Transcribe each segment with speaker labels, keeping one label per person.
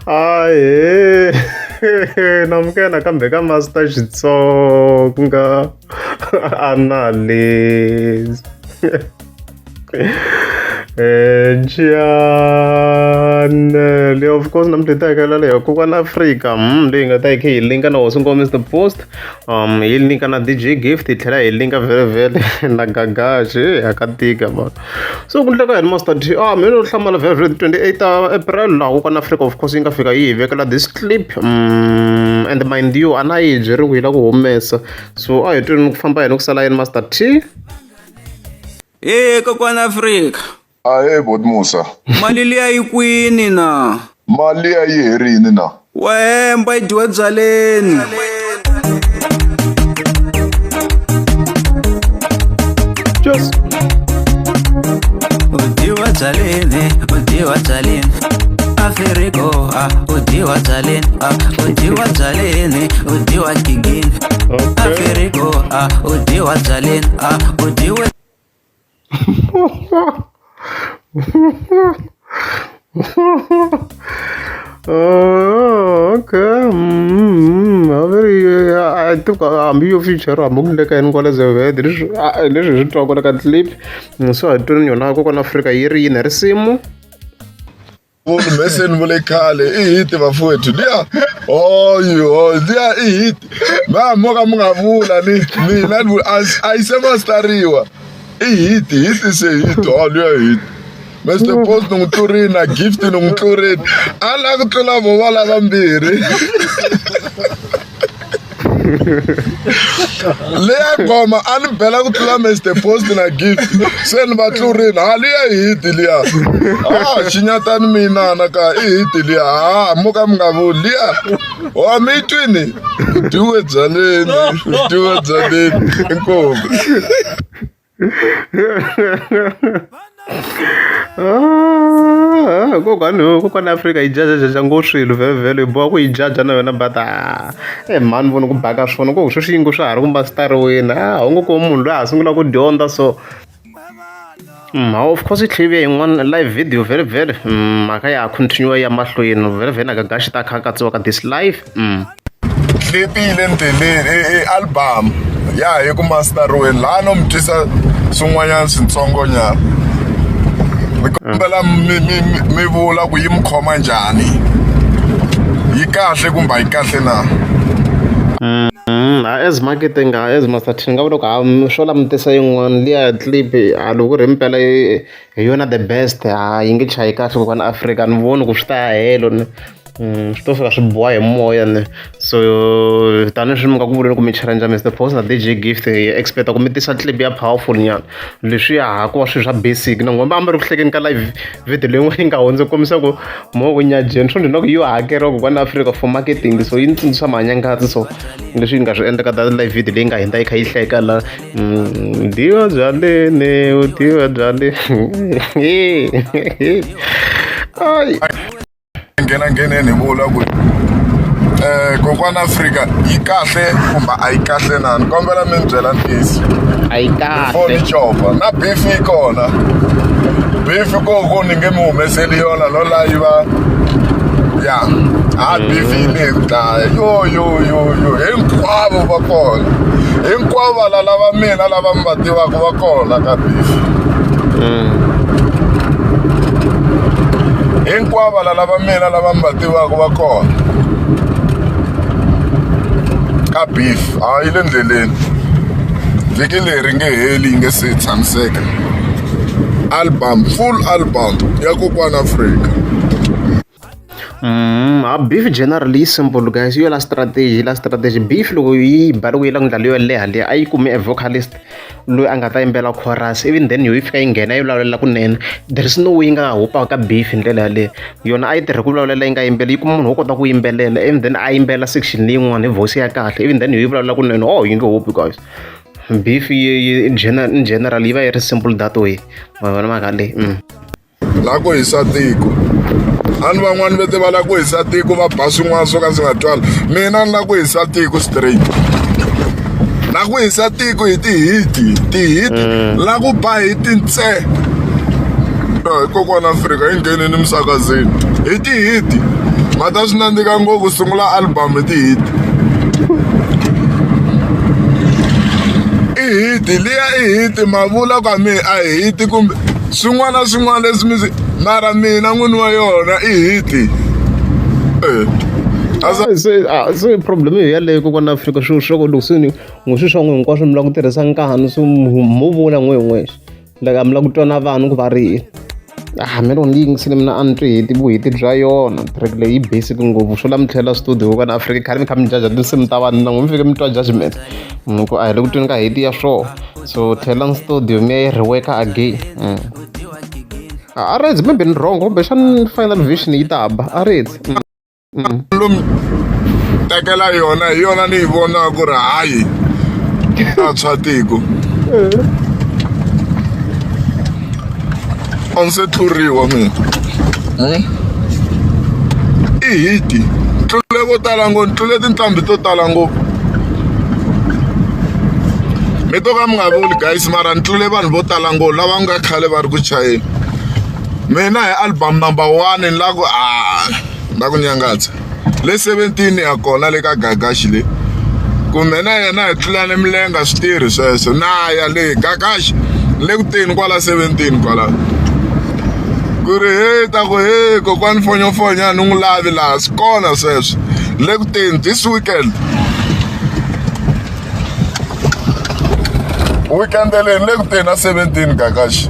Speaker 1: Ahee namukela nakambe ka Master Xitsonga Analyst Channel of course namuntlha hi ta hakela leyi kokwana Afrika leyi nga ta yi kha yi linka na hosi Ngoma Mr Post yi linka na D_J Gift yi tlhela yi linka vhele na Gagash a ka tika mara so ku endleka yini Master T ah mina no hlamala vhele 28 ta April laha kokwana Afrika of course yi nga fika yi hi vekela this clip and mind you a na yi hi byeriwi yi lava ku humesa so a hi tweni ku famba yini ku sala yini Master T.
Speaker 2: Hey kokwana Afrika.
Speaker 3: Ahee boti Musa.
Speaker 2: Mali liya yi kwini na?
Speaker 3: Mali liya yi herini na?
Speaker 2: Wa hemba yi dyiwe byaleni.
Speaker 1: Cheers.
Speaker 2: U dyiwa byaleni, u dyiwa byaleni. Afriko, ah, u dyiwa byaleni, ah, u dyiwa byaleni, u dyiwa gigini.
Speaker 1: Okay.
Speaker 2: Afriko, ah, u dyiwa byaleni, ah, u dyiwe
Speaker 1: Oh, okay. I think hambi yo feature hambi ku endleka yini kwale Zebede leswi leswi hi swi twaka kwale ka clip so hi twini yona kokwana Afrika yi ri yini risimu
Speaker 3: Voni meseni vule khale i hit bafowethu liya hoyi hoyi liya i hit ma mo ka mi nga vula ni mina ni a yi se mastariwa i hit hit se hit ho liya hit Mr Post ni n'wi tlurini na Gift ni n'wi tlurini a la ku tlula vo va lavambirhi leya nghoma a ni bela ku tlula Mr Post na Gift se ni va tlurini ha liya i hiti liya ha xinyatani mina na ka i hiti liya ha mo ka mi nga vuli liya wa mi yi twini dyiwe byaleni dyiwe byaleni inkomu.
Speaker 1: Ah, kokwani kokwani Afrika yi jajajaja ngopfu swilo vhele vhele hi boha ku yi jaja na yona but ah, e mhani vona ku baka swona ku sweswi yingo swa ha ri ku masitariweni a wu ngo kuma munhu loyi a ha sungula ku dyondza so of course yi tlhela yi vuya yin'wana live video vhele vhele mhaka ya ha continue ya mahlweni vhele vhele na Gagashi ta kha katsiwa ka this live.
Speaker 3: Clip yi le ndleleni i album ya ha ye ku masitariweni laha no mi twisa swin'wanyana switsongonyana ni kombela mi mi mi vula ku yi mi khoma njhani yi kahle kumbe a yi kahle na.
Speaker 1: As marketing as Master T ni nga vula ku ha swo langutisa yin'wana liya clip a loko ku ri himpela hi yona the best ha yi nge chayi kahle kokwana Afrika a ni voni ku swi ta ya helo ni. Swi to fika swi biwa hi moya ne so tanihileswi mi nga ku vuleni ku mi challenge Mister Post na D_J Gift hi expect ku mi tisa clip ya powerful nyana leswiya ha ku va swilo swa basic na n'wina a mi ri ku hlekeni ka live video leyi yi nga hundza ku kombisa ku mo ku nyajeni swo ndzi ku yo hakeriwa kokwana Afrika for marketing so yi ni tsundzuxa manyangazi so leswi yi nga swi endla ka that live video leyi nga hundza yi kha yi hleka la dyiwa byaleni u dyiwa byaleni ayi.
Speaker 3: Nghena ngheneni hi vula ku kokwana Afrika yi kahle kumbe a yi kahle na ni kombela mi ni byela ntiyiso
Speaker 1: a yi
Speaker 3: before
Speaker 1: kahle
Speaker 3: ni copa na beef yi kona beef ko ku ni nge mi humeseli yona no la yi va ya ha beef yi le ku dlaya yo yo yo yo hinkwavo va kona hinkwavo valala va mina lava mi va tivaka va kona ka beef Hinkwavo valala va mina lava mi va tivaka va kona ka beef ha yi le ndleleni vhiki leri nge heli yi nge se tshamiseka album full album ya kokwana Afrika.
Speaker 1: A beef generally yi simple guys yo la strategy la strategy beef loko yi ba loko yi la ku ndlela yo leha leyi a yi kumi a vocalist loyi a nga ta yimbela chorus even then yo yi fika yi nghena yi vulavulela kunene there is no way yi nga hupaka ka beef hi ndlela yaleyo yona a yi tirhi ku vulavulela yi nga yimbeli yi kuma munhu wo kota ku yimbelela even then a yimbela section leyin'wana hi voice ya kahle even then yo yi vulavula kunene oh yi nge hupi guys beef yi in general yi va yi ri simple that way ma vona mhaka leyi.
Speaker 3: La ku hisa tiko a ni van'wani ve te va lava ku hisa tiko va ba swin'wana swo ka swi nga twali mina ni lava ku hisa tiko straight la ku hisa tiko hi tihiti tihiti la ku ba hi tintse. Kokwana Afrika yi nghenini misakazeni hi tihiti mata swi nandzika ngopfu sungula album hi tihiti i hiti liya i hiti ma vula ku a mi a hi hiti kumbe swin'wana na swin'wana leswi mi swi mara mina n'wini wa yona i hiti
Speaker 1: se se problem hi yaleyo kokwana Afrika swilo swa ku loko se ni n'wi swi swa n'wi hinkwaswo mi lava ku tirhisa nkani so mo vula n'we hi n'wexe like a mi lava ku twa na vanhu ku va ri yini ah mina loko ni yingisile mina a ni twi hiti vuhiti bya yona track leyi yi basic ngopfu swo la mi tlhela studio kokwana Afrika khale mi kha mi jaja tinsimu ta vanhu na n'wi mi fike mi twa judgment ku a hi le ku tweni ka hiti ya swona so tlhelang studio mi ya yi rework again. A ri maybe ni wrong kumbexana final version yi ta ba a ri
Speaker 3: Lomu tekela yona hi yona ni yi vonaka ku ri hayi a tshwa tiko a ndzi se tluriwa mina i hiti tlule vo tala ngopfu ni tlule tinqambi to tala ngopfu mi to ka mi nga vuli guys mara ni tlule vanhu vo tala ngopfu lava nga khale va ri ku chayeni mina hi album number one ni la ku a la ku nyangatsa le 17 ya kona le ka gagaxi le kumbe na yena hi tlulane milenga swi tirhi sweswo na ya le gagaxi le ku teni kwala 17 kwala ku ri he ta ku he kokwani fonyofonyo a ni n'wi lavi laha swi kona sweswo le ku teni this weekend weekend leyi ni le ku teni na 17 gagaxi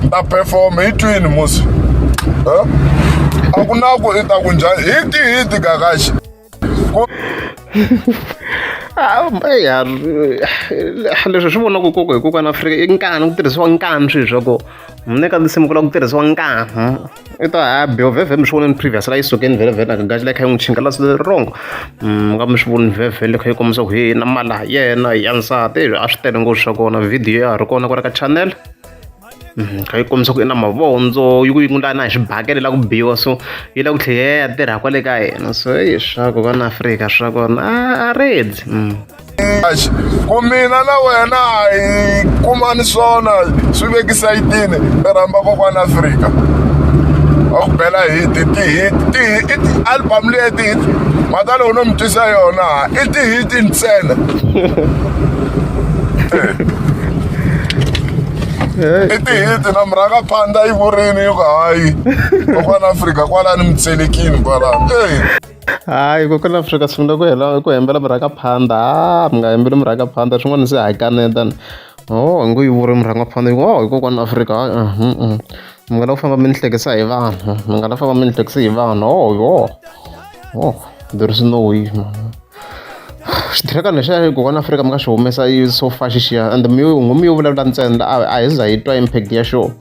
Speaker 3: ni ta perform hi twini musi a ku na ku i ta ku njhani hi tihiti gagaxi
Speaker 1: ya leswi swi vonaka ku hi kokwana Afrika i nkani ku tirhisiwa nkani swilo swa kona mune ka tinsimu ku lava ku tirhisiwa nkani i ta ha biwa vhevhe mi swi vonini previous la yi sukeni vhele vhele na gaji la kha yi n'wi chinga la wrong mi nga mi swi voni vhevhe le kha yi kombisa ku hi na mala yena ya nsati a swi tele ngopfu swa kona video ya ha ri kona kwala ka channel kha yi kombisa ku i na mavondzo yi ku yi n'wi la na hi xibakele la ku biwa so yi la ku tlhela ya tirha kwale ka yena so eyi swa ku vana Afrika swa kona a redzi.
Speaker 3: Ku mina na wena hi kumani swona swi vekisayitini i rhamba kokwana Afrika a ku bela hiti tihiti ti i ti-album leyi tihiti mhaka loko no mi twisa yona i tihiti ntsena. I tihiti na murhangaphandla yi vurini yi ku hayi kokwana Afrika kwalani mi tselekini kwalano eyi.
Speaker 1: Hayi kokwana Afrika sungula ku hela ku hembela murhangaphandla ha mi nga hembeli murhangaphandla swin'wana se ha kaneta ho hi ngo yi vuri murhangaphandla yi ku ho hi kokwana Afrika mi nga la ku famba mi ni hlekisa hi vanhu mi nga la famba mi ni hlekisa hi vanhu ho ho ho there is no way man. Xiterekani lexiya kokwana Afrika mi nga xi humesa yi so far xixiya and mi ngo mi yo vulavula ntsena a hi za hi twa impact ya xona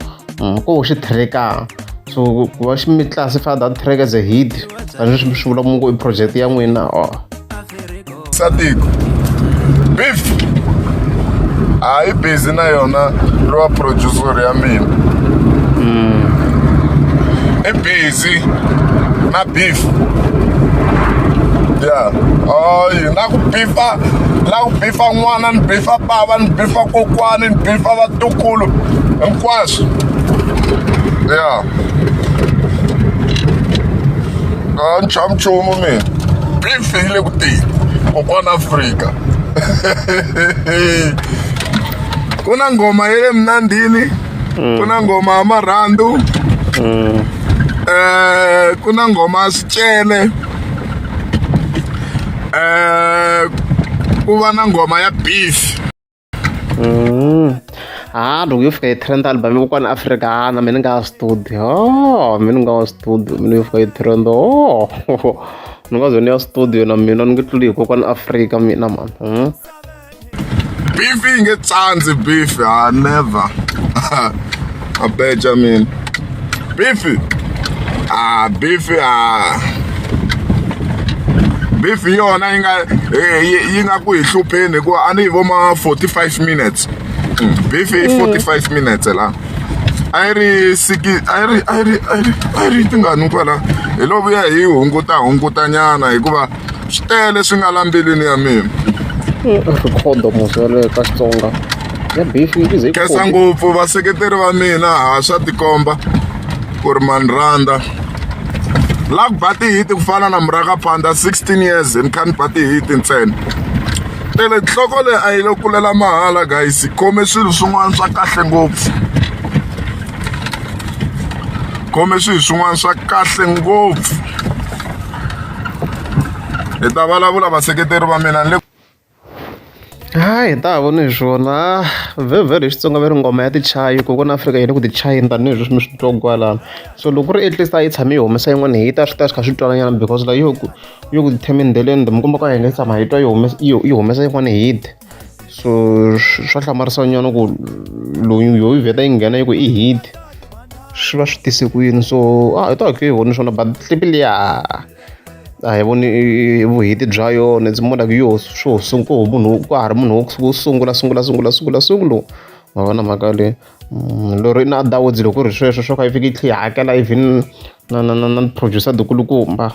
Speaker 1: ko xi track-a so ku va xi mi classify that track as a hit a swi vula ku i project ya n'wina or
Speaker 3: Satiko beef a yi busy na yona lowa producer ya mina i busy na beef ya hayi na ku bifa na ku bifa n'wana ni bifa bava ni bifa kokwani ni bifa vatukulu hinkwaswo ya a ni chavi nchumu mina beef yi le ku teni kokwana Afrika ku na nghoma ya le mnandini ku na nghoma ya marhandu ku na nghoma ya swicele ku va na nghoma ya beef.
Speaker 1: Ha loko yo fika yi trend album ya kokwana Afrika ha na mina ni nga ya studio mina ni nga ya studio mina yo fika yi trend ni nga ze ni ya studio na mina ni nge tluli hi kokwana Afrika mina mani.
Speaker 3: Beef yi nge tsandzi beef ha never a beja mina beef a beef a beef yona yi nga yi nga ku hi hlupheni hikuva a ni yi vo ma 45 minutes beef i 45 minutes la a yi ri siki a yi ri a yi ri a yi ri a yi ri tingani kwala hi lo vuya hi hunguta hungutanyana hikuva swi tele swi nga la mbilwini ya mina
Speaker 1: rhikhodo musi wa le ka Xitsonga ya beef yi ze
Speaker 3: khensa ngopfu vaseketeri va mina ha swa tikomba. Ku ri mani rhandza la ku ba tihiti ku fana na murhangaphandha 16 years ni kha ni ba tihiti ntsena tele nhloko leyi a yi lo kulela mahala guys khome swilo swin'wana swa kahle ngopfu khome swilo swin'wana swa kahle ngopfu hi ta vulavula vaseketeri va mina ni le
Speaker 1: Hayi hi ta ha voni hi swona vhevhele hi Xitsonga va ri ngoma ya tichayi kokwana Afrika yi le ku ti chayeni tanihileswi mi swi twaku kwalano so loko ku ri at least a yi tshame yi humesa yin'wana hi ta swi ta swi kha swi twala nyana because la yo ku yo ku themendheleni mi komba ku a hi nge tshama hi twa yi humesa yi humesa yin'wana hit so swa hlamarisa nyana ku loyi yo yi vheta yi nghena yi ku i hit swi va swi tise ku yini so a hi ta hi khe hi voni swona but clip liya a hi voni vuhiti bya yona it's more like yo swo ku munhu ka ha ri munhu wo sungula sungula sungula sungula sungula ma vona mhaka leyi lero in other words loko ku ri sweswo swo ka yi fike yi tlhe yi hakela even na na na na producer dikulukumba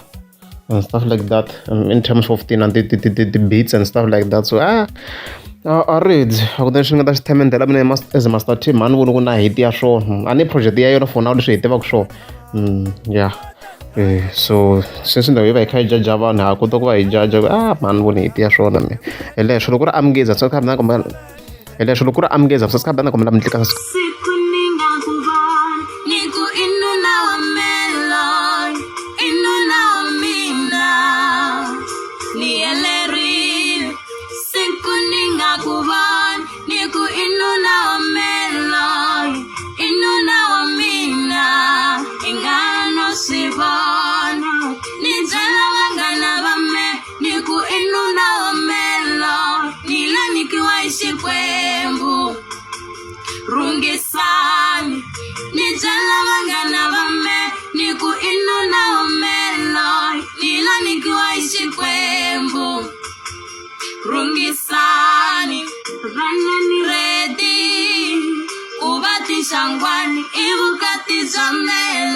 Speaker 1: and stuff like that in terms of tina ti ti ti ti ti-beats and stuff like that so a a ridzi a ku na lexi ni nga ta xi themendhela mina as a master team a ni voni ku na hit ya swona a ni project ya yona for now leswi hi tivaka swona ya so sweswi ndhawu yi va yi kha yi jaja vanhu ha kota ku va hi jaja ku a mhani voni hi tiya swona me hi leswo loko ku ri amukeza swa kha na kumbe hi leswo loko ku ri amukeza swa kha na kumbe mi tlika
Speaker 2: Ni ku i nuna wa melo, i nuna wa mina, i nga no swi vona. Ni byela vanghana va me, ni ku i nuna wa melo, ni la nyikiwa hi Xikwembu. Rhungisani, ni byela vanghana va me, ni ku i nuna wa melo, ni la nyikiwa hi Xikwembu. Rhungisani, rhangani ready ku va tinxangwani i vukati bya mele.